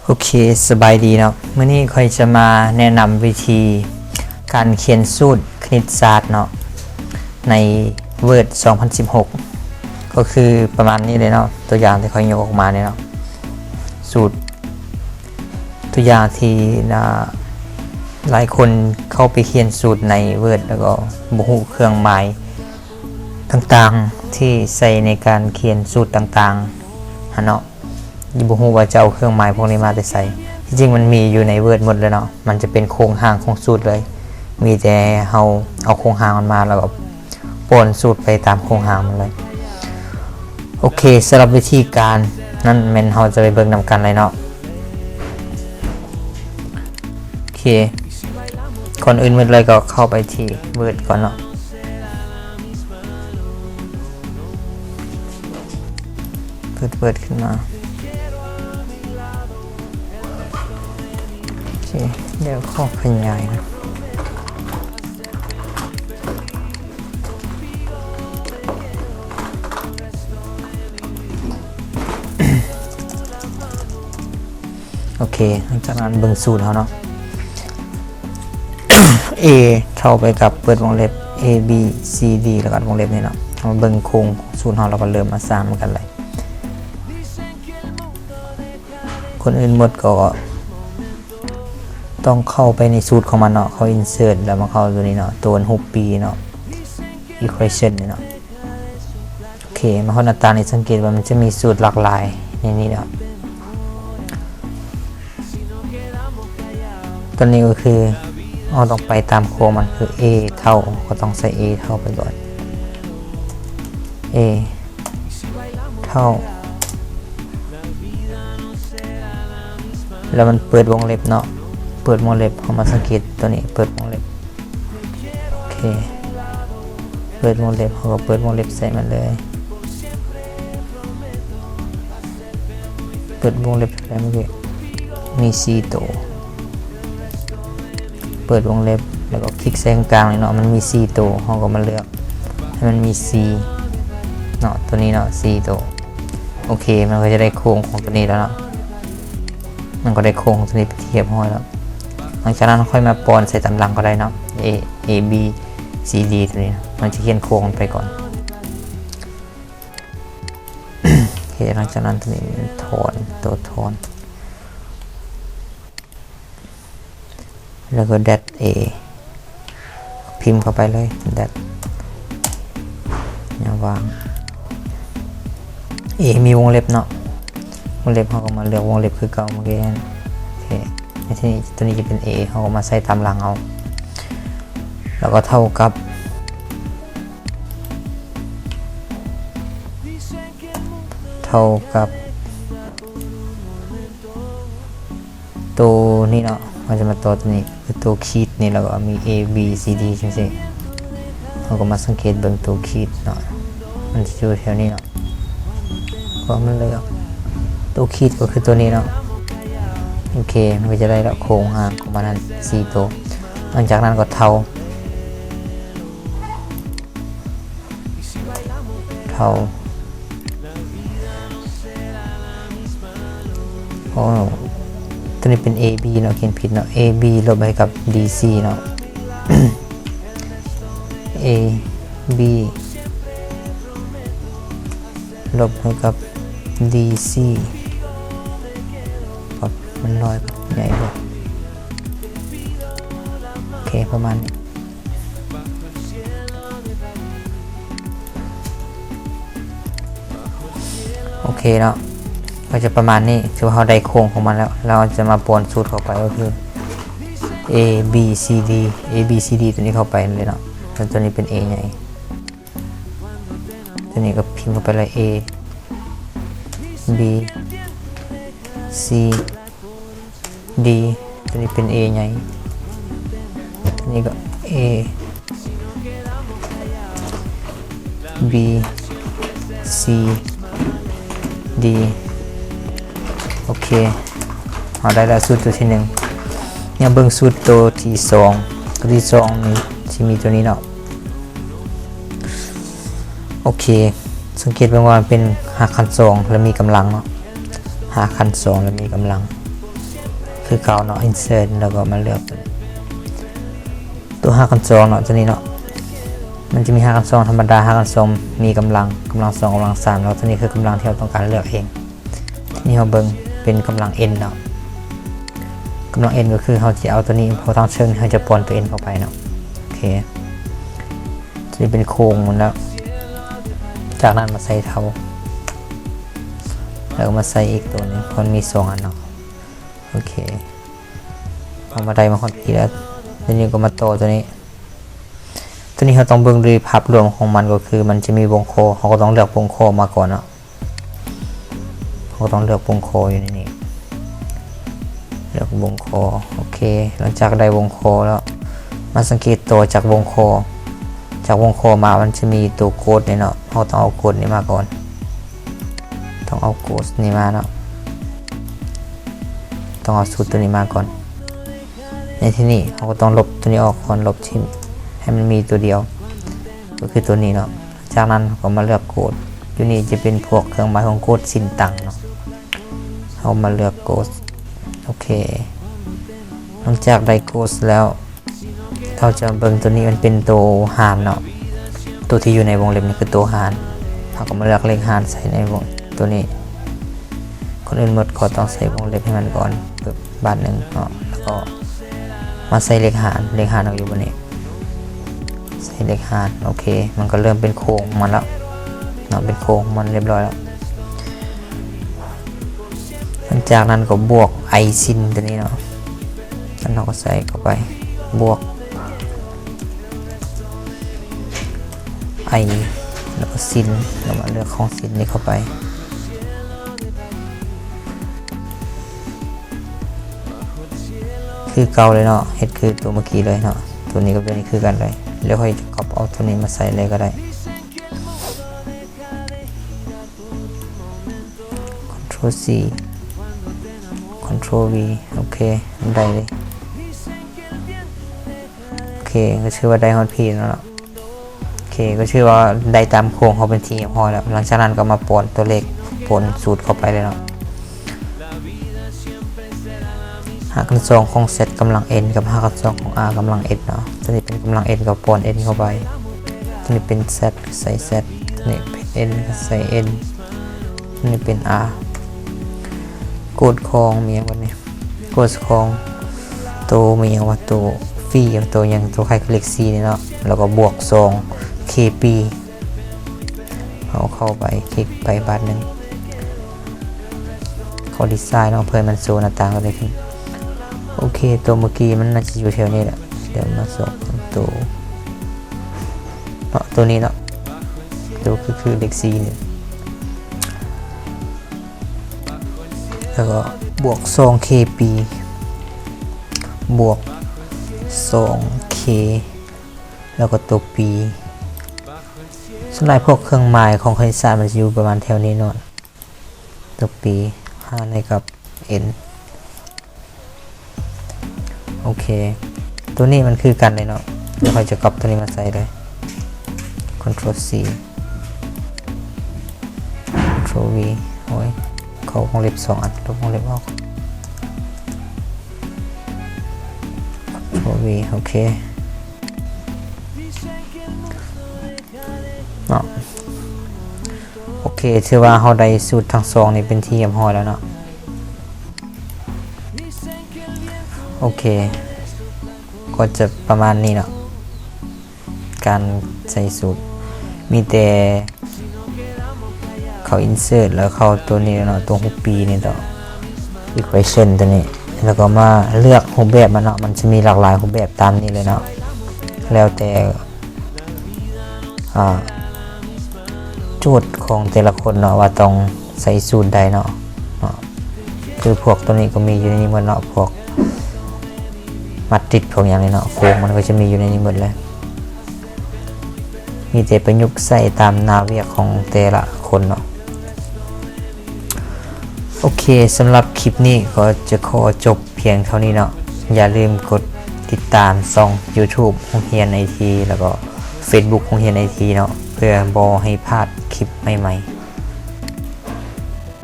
ໂອເຄ ສະບາຍດີເນາະ, ມື້ນີ້ຂ້ອຍຈະມາແນະນຳວິທີການຂຽນສູດຄະນິດສາດເນາະ ໃນ Word ສອງພັນສິບຫົກ ກໍຄືປະມານນີ້ເລີຍເນາະ, ຕົວຢ່າງທີ່ຂ້ອຍຍົກອອກມານີ້ເນາະ, ສູດ ຕົວຢ່າງທີ່ ນາ ຫຼາຍຄົນເຂົ້າໄປຂຽນສູດໃນ Word ແລ້ວກໍບໍ່ຮູ້ເຄື່ອງໝາຍຕ່າງໆ ທີ່ໃຊ້ໃນການຂຽນສູດຕ່າງໆຫັ້ນເນາະ. ບໍ່ຮູ້ວ່າຈະເອົາເຄື່ອງໝາຍພວກນີ້ມາແຕ່ໃສ. ທີ່ຈິງມັນມີຢູ່ໃນ Word ໝົດເລີຍເນາະ, ມັນຈະເປັນໂຄງຮ່າງຂອງສູດເລີຍ, ມີແຕ່ເຮົາເອົາໂຄງຮ່າງມັນມາ ແລ້ວກໍປ້ອນສູດໄປຕາມໂຄງຮ່າງມັນເລີຍ. ໂອເຄ, ສຳລັບວິທີການນັ້ນແມ່ນເຮົາຈະໄປເບິ່ງນຳກັນເລີຍເນາະ. ໂອເຄ, ກ່ອນອື່ນໝົດເລີຍກໍເຂົ້າໄປທີ່ Word ກ່ອນເນາະ. ເປີດ ເປີດຂຶ້ນມາ. ໂອເຄ, ແລ້ວຂໍຂະຫຍາຍນະ. ໂອເຄ, ຫຼັງຈາກນັ້ນເບິ່ງສູດເຮົາເນາະ. A ເທົ່າໄປກັບເປີດວົງເລັບ A B C D ແລ້ວກໍວົງເລັບນີ້ເນາະ. ເຮົາມາເບິ່ງໂຄງຂອງສູດເຮົາ ແລ້ວກໍເລີ່ມມາສ້າງນຳກັນເລີຍ. ກ່ອນອື່ນໝົດກໍຕ້ອງເຂົ້າໄປໃນສູດຂອງມັນເນາະ, ເຂົ້າ insert ແລ້ວມາເຂົ້າຕົວນີ້ເນາະ, ຕົວຮູບປີເນາະ, equation ນີ້ເນາະ. ໂອເຄ, ມາຮອດໜ້າຕ່າງນີ້ ສັງເກດວ່າມັນຈະມີສູດຫຼາກຫຼາຍໃນນີ້ເນາະ. ຕົວນີ້ກໍຄືເຮົາຕ້ອງໄປຕາມໂຄງມັນ, ຄື A ເທົ່າ ກໍຕ້ອງໃສ່ A ເທົ່າໄປກ່ອນ, A ເທົ່າ ແລ້ວມັນເປີດວົງເລັບເນາະ, ເປີດວົງເລັບ, ເຮົາມາສັງເກດຕົວນີ້ ເປີດວົງເລັບ. ໂອເຄ, ເປີດວົງເລັບ, ເຮົາກໍເປີດວົງເລັບໃສ່ມັນເລີຍ, ເປີດວົງເລັບໃສ່ມັນເລີຍ. ມີສີ່ໂຕ, ເປີດວົງເລັບ ແລ້ວກໍຄລິກໃສ່ກາງໆນີ້ເນາະ, ມັນມີສີ່ໂຕ, ເຮົາກໍມາເລືອກໃຫ້ມັນມີສີ່ເນາະ, ຕົວນີ້ເນາະ ສີ່ໂຕ. ໂອເຄ, ມັນກໍຈະໄດ້ໂຄງຂອງຕົວນີ້ແລ້ວເນາະ. ມັນກໍໄດ້ໂຄງຕົວນີ້ເປັນທີ່ຮຽບຮ້ອຍແລ້ວ. ຫຼັງຈາກນັ້ນເຮົາຄ່ອຍມາປ້ອນໃສ່ຕາມຫຼັງກໍໄດ້ເນາະ, A A B C D ຕົວນີ້ ມັນຈະຂຽນໂຄງມັນໄປກ່ອນ. ໂອເຄ, ຫຼັງຈາກນັ້ນຕົວນີ້ຖອນ, ໂຕຖອນ ແລ້ວກໍ dash A ພິມເຂົ້າໄປເລີຍ, dash ຢ່າວາງ. A ມີວົງເລັບເນາະ, ວົງເລັບເຮົາກໍມາເລືອກວົງເລັບຄືເກົ່າເມື່ອກີ້ຫັ້ນ. ໂອເຄ, ໃນທີ່ນີ້ ຕົວນີ້ຈະເປັນ A, ເຮົາກໍມາໃສ່ຕາມຫຼັງເອົາ, ແລ້ວກໍເທົ່າກັບ ເທົ່າກັບ ໂຕນີ້ເນາະ, ເຮົາຈະມາຕໍ່ຕົວນີ້ ຄືໂຕຂີດນີ້ ແລ້ວກໍມີ A B C D ຈັ່ງຊີ້. ເຮົາກໍມາສັງເກດເບິ່ງໂຕຂີດເນາະ, ມັນຈະຢູ່ແຖວນີ້ເນາະ, ເພາະມັນເລີຍອອກ. ໂຕຂີດກໍຄືຕົວນີ້ເນາະ. ໂອເຄ, ມັນກໍຈະໄດ້ລະໂຄງຮ່າງຂອງມັນນັ້ນສີ່ໂຕ. ຫຼັງຈາກນັ້ນກໍເທົ່າ ເທົ່າ ໂອ້ ຕົວນີ້ເປັນ A B ເນາະ, ຂຽນຜິດເນາະ, A B ລົບໃຫ້ກັບ D C ເນາະ, A B ລົບໃຫ້ກັບ D C ປັບມັນນ້ອຍໃຫຍ່ບໍ່? ໂອເຄ ປະມານນີ້. ໂອເຄເນາະ, ກໍຈະປະມານນີ້, ຖືວ່າເຮົາໄດ້ໂຄງຂອງມັນແລ້ວ. ແລ້ວເຮົາຈະມາປ້ອນສູດເຂົ້າໄປ ກໍຄື A B C D, A B C D ຕົວນີ້ເຂົ້າໄປເລີຍເນາະ, ແລ້ວຕົວນີ້ເປັນ A ໃຫຍ່, ຕົວນີ້ກໍພິມເຂົ້າໄປເລີຍ A B C D, ຕົວນີ້ເປັນ A ໃຫຍ່, ຕົວນີ້ກໍ A B C D. ໂອເຄ, ເຮົາໄດ້ແລ້ວສູດຕົວທີໜຶ່ງ. ມາເບິ່ງສູດຕົວທີສອງ, ຕົວທີສອງນີ້ຊິມີຕົວນີ້ເນາະ. ໂອເຄ, ສັງເກດເບິ່ງວ່າມັນເປັນຮາກຂັ້ນສອງ ແລະ ມີກຳລັງເນາະ, ຮາກຂັ້ນສອງ ແລະ ມີກຳລັງ. ຄືເກົ່າເນາະ insert ແລ້ວກໍມາເລືອກຕົວຮາກຂັ້ນສອງເນາະ ຕົວນີ້ເນາະ ມັນຈະມີຮາກຂັ້ນສອງທຳມະດາ ຮາກຂັ້ນສອງມີກຳລັງ ກຳລັງສອງ ກຳລັງສາມ ແລ້ວຕົວນີ້ຄືກຳລັງທີ່ເຮົາຕ້ອງການເລືອກເອງ. ນີ້ເຮົາເບິ່ງເປັນກຳລັງ N ເນາະ ກຳລັງ N ກໍຄືເຮົາຈະເອົາຕົວນີ້ ເພາະທາງເທິງເຮົາຈະປ້ອນຕົວ N ເຂົ້າໄປເນາະ. ໂອເຄ ຕົວນີ້ເປັນໂຄ້ງໝົດແລ້ວ ຈາກນັ້ນມາໃສ່ເທົາ ແລ້ວກໍມາໃສ່ອີກຕົວໜຶ່ງ ເພາະມັນມີສອງອັນເນາະ. ໂອເຄ ເອົາມາໄດ້ມາຮອດພີ້ແລ້ວ ທີນີ້ກໍມາຕໍ່ຕົວນີ້ ຕົວນີ້ເຮົາຕ້ອງເບິ່ງໂດຍພາບລວມຂອງມັນ ກໍຄືມັນຈະມີວົງຄໍ ເຮົາກໍຕ້ອງເລືອກວົງຄໍມາກ່ອນເນາະ ເຮົາກໍຕ້ອງເລືອກວົງຄໍຢູ່ໃນນີ້ ເລືອກວົງຄໍ. ໂອເຄ ຫຼັງຈາກໄດ້ວົງຄໍແລ້ວ ມາສັງເກດຕໍ່ຈາກວົງຄໍ ຈາກວົງຄໍມາມັນຈະມີຕົວໂກດນີ້ເນາະ ເຮົາຕ້ອງເອົາໂກດນີ້ມາກ່ອນ ຕ້ອງເອົາໂກດນີ້ມາເນາະ ຕ້ອງເອົາສູດຕົວນີ້ມາກ່ອນ. ໃນທີ່ນີ້ເຮົາກໍຕ້ອງລົບຕົວນີ້ອອກກ່ອນ ລົບຖິ້ມ ໃຫ້ມັນມີຕົວດຽວ ກໍຄືຕົວນີ້ເນາະ. ຈາກນັ້ນເຮົາກໍມາເລືອກໂກດ ຢູ່ນີ້ຈະເປັນພວກເຄື່ອງໝາຍຂອງໂກດຊິນຕັງເນາະ ເຮົາມາເລືອກໂກດ. ໂອເຄ ຫຼັງຈາກໄດ້ໂກດແລ້ວ ເຮົາຈະເບິ່ງຕົວນີ້ມັນເປັນໂຕຫານເນາະ ຕົວທີ່ຢູ່ໃນວົງເລັບນີ້ຄືໂຕຫານ ເຮົາກໍມາເລືອກເລກຫານໃສ່ໃນວົງ ຕົວນີ້ ກ່ອນອື່ນໝົດກໍຕ້ອງໃສ່ວົງເລັບໃຫ້ມັນກ່ອນ ປຶບ ບາດໜຶ່ງເນາະ ແລ້ວກໍມາໃສ່ເລກຫານ ເລກຫານເຮົາຢູ່ບ່ອນນີ້ ໃສ່ເລກຫານ. ໂອເຄ ມັນກໍເລີ່ມເປັນໂຄ້ງຂອງມັນແລ້ວເນາະ ເປັນໂຄ້ງຂອງມັນຮຽບຮ້ອຍແລ້ວ. ຫຼັງຈາກນັ້ນກໍບວກໄອຊິນຕົວນີ້ເນາະ ແລ້ວເຮົາກໍໃສ່ເຂົ້າໄປ ບວກ ໄອ ແລ້ວກໍຊິນ ແລ້ວມາເລືອກຂອງຊິນນີ້ເຂົ້າໄປ ຄືເກົ່າເລີຍເນາະ ເຮັດຄືຕົວເມື່ອກີ້ເລີຍເນາະ ຕົວນີ້ກັບຕົວນີ້ຄືກັນເລີຍ ແລ້ວຂ້ອຍຈະກັອບເອົາຕົວນີ້ມາໃສ່ເລີຍກໍໄດ້. Control C Control V ໂອເຄ ໄດ້ເລີຍ. ໂອເຄ ກໍຖືວ່າໄດ້ຮອດພີ້ແລ້ວເນາະ. ໂອເຄ ກໍຖືວ່າໄດ້ຕາມໂຄງເຮົາເປັນທີ່ຮຽບຮ້ອຍແລ້ວ. ຫຼັງຈາກນັ້ນກໍມາປ້ອນຕົວເລກ ປ້ອນສູດເຂົ້າໄປເລີຍເນາະ. ຮາກຂັ້ນສອງຂອງ Z ກຳລັງ N ກັບຮາກຂັ້ນສອງຂອງ R ກຳລັງ S ເນາະ. ຕົວນີ້ເປັນກຳລັງ N ກໍປ້ອນ N ເຂົ້າໄປ. ຕົວນີ້ເປັນ Z ໃສ່ Z ຕົວນີ້ເປັນ N ກໍໃສ່ N ຕົວນີ້ເປັນ R. ໂກດຂອງມີຫຍັງບັດນີ້? ໂກດຂອງໂຕມີຫຍັງວະ? ໂຕຟຣີ ໂຕຫຍັງ? ໂຕຄ້າຍຄືເລກສີ່ນີ້ເນາະ ແລ້ວກໍບວກສອງ K P ເຮົາເຂົ້າໄປ ຄລິກໄປບາດໜຶ່ງ ເຂົ້າດີໄຊເນາະ ເພື່ອໃຫ້ມັນໂຊໜ້າຕ່າງຕົວນີ້ຂຶ້ນ. ໂອເຄ ໂຕເມື່ອກີ້ມັນໜ້າຈະຢູ່ແຖວນີ້ແຫຼະ ດຽວມາສອງໂຕເນາະ ໂຕນີ້ເນາະ ໂຕຄື ຄືເລກສີ່ນີ້ ແລ້ວກໍບວກສອງ K P ບວກສອງ K ແລ້ວກໍຕົວ P. ສ່ວນຫຼາຍພວກເຄື່ອງໝາຍຂອງຄະນິດສາດມັນຈະຢູ່ປະມານແຖວນີ້ເນາະ ຕົວ P ຫານໃຫ້ກັບ N. ໂອເຄ ຕົວນີ້ມັນຄືກັນເລີຍເນາະ ດຽວຂ້ອຍຈະກັອບຕົວນີ້ມາໃສ່ເລີຍ Control C Control V ໂອ້ຍ ເຂົ້າວົງເລັບສອງອັນ ລົບວົງເລັບອອກ Control V ໂອເຄເນາະ. ໂອເຄ ຖືວ່າເຮົາໄດ້ສູດທັງສອງນີ້ເປັນທີ່ຮຽບຮ້ອຍແລ້ວເນາະ. ໂອເຄ ກໍຈະປະມານນີ້ເນາະ ການໃສ່ສູດ ມີແຕ່ເຂົ້າ insert ແລ້ວເຂົ້າຕົວນີ້ເນາະ ຕົວຮູບປີນີ້ຕໍ່ equation ຕົວນີ້ ແລ້ວກໍມາເລືອກຮູບແບບມັນເນາະ ມັນຈະມີຫຼາກຫຼາຍຮູບແບບຕາມນີ້ເລີຍເນາະ ແລ້ວແຕ່ ອາ ໂຈດຂອງແຕ່ລະຄົນເນາະ ວ່າຕ້ອງໃສ່ສູດໃດເນາະ ເນາະ ຄືພວກຕົວນີ້ກໍມີຢູ່ໃນນີ້ໝົດເນາະ ພວກມັດຕິດ ພວກຫຍັງນີ້ເນາະ ໂຄງມັນກໍຈະມີຢູ່ໃນນີ້ໝົດເລີຍ ມີແຕ່ປະຍຸກໃຊ້ຕາມໜ້າວຽກຂອງແຕ່ລະຄົນເນາະ. ໂອເຄ ສຳລັບຄລິບນີ້ກໍຈະຂໍຈົບພຽງເທົ່ານີ້ເນາະ ຢ່າລືມກົດຕິດຕາມຊ່ອງ YouTube ໂຮງຮຽນໄອທີ ແລ້ວກໍ Facebook ໂຮງຮຽນໄອທີເນາະ ເພື່ອບໍ່ໃຫ້ພາດຄລິບໃໝ່ໆ.